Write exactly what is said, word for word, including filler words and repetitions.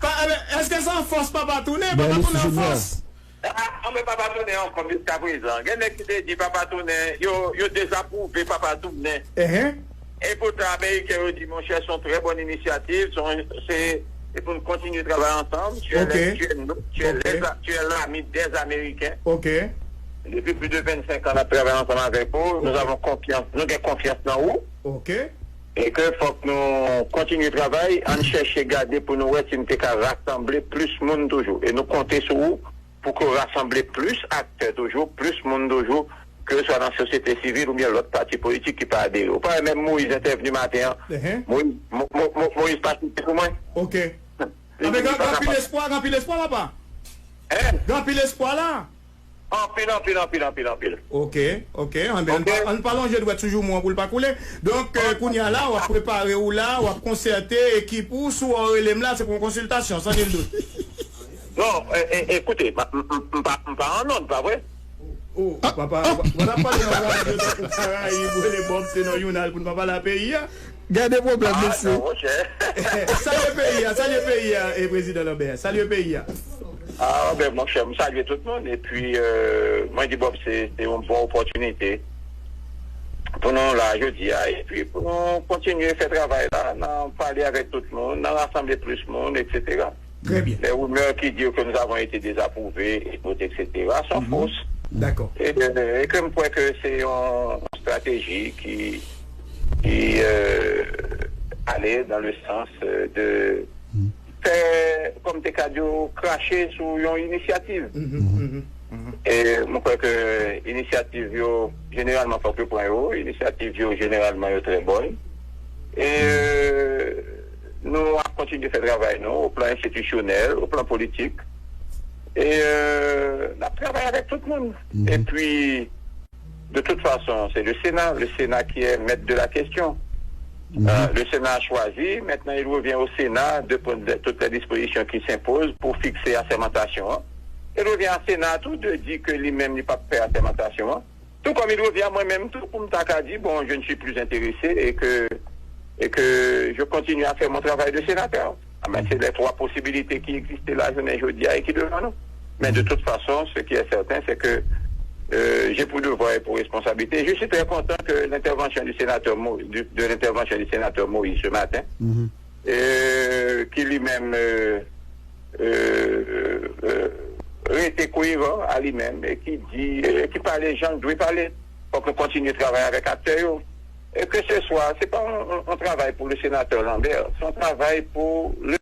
Pa, eh, èske se an fòs papa tounen? Papa tounen an fòs? Ah, anben, papa tounen an fòs jiskaprezan. Gen nèg ki te di papa tounen, yo, yo dezapwouve papa tounen. Ehe. E poutan, Ameriken yo di, monchè, se yon trè bòn inisyativ, se yon, se, e pou n kontinye travay ansanm. Tu es, ok, le- tu es, nou- tu es, ok, les a- tu es l'ami des Américains. Ok. Depi plis de vennsenk an, n ap travay ansanm avèk ou. Nou, ok, avon konfyans, nou gen konfyans nan ou. Ok. E ke fòk nou kontinye travay, ann chèche gade pou nou wè si n te ka rasanble plis moun toujou. E nou konte sou ou pou ke w rasanble plis aktè toujou, plis moun toujou, ke swa nan sosyete sivil oubyen lòt pati politik ki pa adere. Ou pa wè menm Moyiz entèvni maten an? Ehe. Moyiz, Mo- Mo- Mo- Moyiz pa site pou mwen. Ok. Li, anben, li gen anpil espwa, gen anpil espwa, papa. Hein? Gen anpil espwa la. Anpil, anpil, anpil, anpil, anpil. Ok, ok. Anben, ann pa, ann pa lonje dwèt sou joumou an pou l pa koule. Donk, euh, kounye a la, w ap prepare w la, w ap konsète ekip ou, si w rele m la, se pou yon konsiltasyon, san nil dout. Non, e, e, ekoute, m, m, m, m pa, m pa an nòt, pa vre? Oh, papa, w, w ap pale nan radyo tankou Karayib, w rele Bob, se nan jounal pou n pa pale a peyi a. Gade pwoblèm, mesye. Ah, non, monchè. Salye peyi a, salye peyi a, e prezidan Lambert, salye peyi a. Ah, ben, monchè, m salye tout moun, epi, euh, mwen di Bob, se, se yon bon opòtinite pou nou la jodi a, epi pou nou kontinye fè travay la, nan pale avèk tout moun, nan rasanble plis moun, etsetera. Très bien. Les rumeurs qui disent que nous avons été désapprouvés, et cetera, sont fausses. D'accord. Et, euh, et que je crois que c'est une stratégie qui, qui euh, allait dans le sens euh, de faire, comme te ka di, cracher sur une initiative. E mwen kwè ke inisyativ yo, jeneralman, fòk yo pran yo. Inisyativ yo, jeneralman, yo trè bòn. E, euh, nou ap kontinye fè travay nou, o plan enstitisyonèl, o plan politik. E, euh, n ap travay avèk tout moun. Epi, de toute façon, c'est le Sénat, le Sénat qui est maître de la question. Euh, le Sénat a choisi, maintenant il revient au Sénat de prendre de- toutes les dispositions qui s'imposent pour fixer assermentation, hein. Il revient au Sénat tout de dire que lui-même, il pas faire assermentation, hein. Tout comme il revient à moi-même, tout pour me dire, bon, je ne suis plus intéressé et que, et que je continue à faire mon travail de sénateur. Ah ben, c'est les trois possibilités qui existaient la journée aujourd'hui et qui devant nous. Mais de toute façon, ce qui est certain, c'est que euh, j'ai pour devoir et pour responsabilité. Je suis très content que l'intervention du sénateur Mo- du- de l'intervention du sénateur Moïse ce matin, euh, qui lui-même euh, euh, euh, rete koeran a li menm e ki di, euh, ki pale jan l dwe pale. Fòk nou kontinye travay avèk aktè yo. E ke se swa, se pa yon, yon, yon travay pou le sénateur Lambert, se yon travay pou le